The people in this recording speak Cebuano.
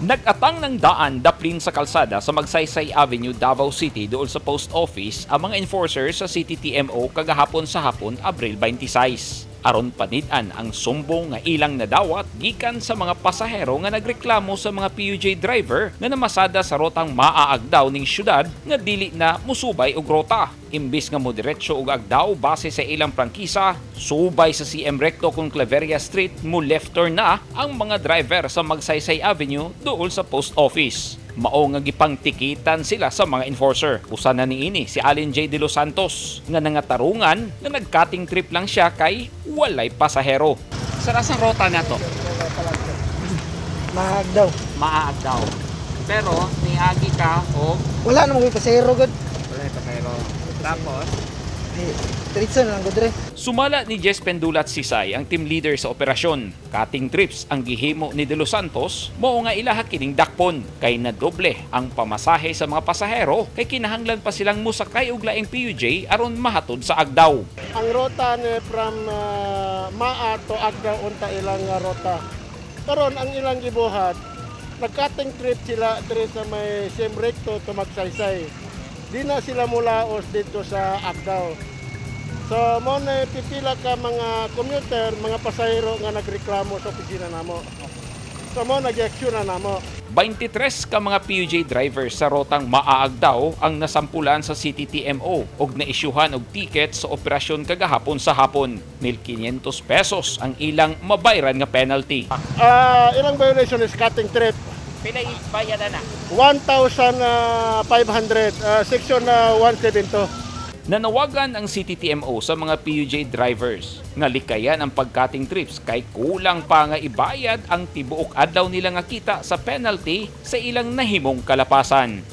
Nag-atang ng daan daplin sa kalsada sa Magsaysay Avenue, Davao City, dool sa post office ang mga enforcer sa CTTMO kagahapon sa hapon, Abril 26. Aron panid-an ang sumbong nga ilang nadawat gikan sa mga pasahero nga nagreklamo sa mga PUJ driver nga namasada sa rotang Maa-Agdao ning syudad nga dili na musubay og rota. Imbis nga mo diretso og Agdao base sa ilang prangkisa, subay sa CM Recto kung Claveria Street, mo left turn na ang mga driver sa Magsaysay Avenue dool sa post office. Mao nga gipangtikitan sila sa mga enforcer. Usa na niini si Allen J. De Los Santos nga nangatarungan nga nag-cutting trip lang siya kay walay pasahero. Sa rasang rota na to? Maagdaw. Maa-Agdao. Pero niagi ka o Wala naman ko'y pasahero gud. Wala pasahero. Tapos Eh, diretso na lang gud re. Sumala ni Jess Pendulat Sisay, ang team leader sa operasyon. Cutting trips ang gihimo ni De Los Santos, mao nga ilaha kining dakpon kay nadoble ang pamasahe sa mga pasahero kay kinahanglan pa silang musakay og laing PUJ aron mahatod sa Agdao. Ang rota ni from Maa to Agdao unta ilang rota. Karon ang ilang gibuhat, nag-cutting trip sila diri sa may CM Recto to Magsaysay. Di na sila mulaos dito sa Agdao. So mo na pipila ka mga commuter, mga pasahero nga nagreklamo sa opisina namo. So mo nag-action na namo. 23 ka mga PUJ drivers sa rotang Maa-Agdao ang nasampulan sa CTTMO og naisyuhan og ticket sa operasyon kagahapon sa hapon. 1,500 pesos ang ilang mabayran nga penalty. Ilang violation is cutting trip. Pila bayad na? 1,500, section 172. Nanawagan ang CTTMO sa mga PUJ drivers nga likayan ang pag-cutting trips kay kulang pa nga ibayad ang tibuok adlaw nila nga kita sa penalty sa ilang nahimong kalapasan.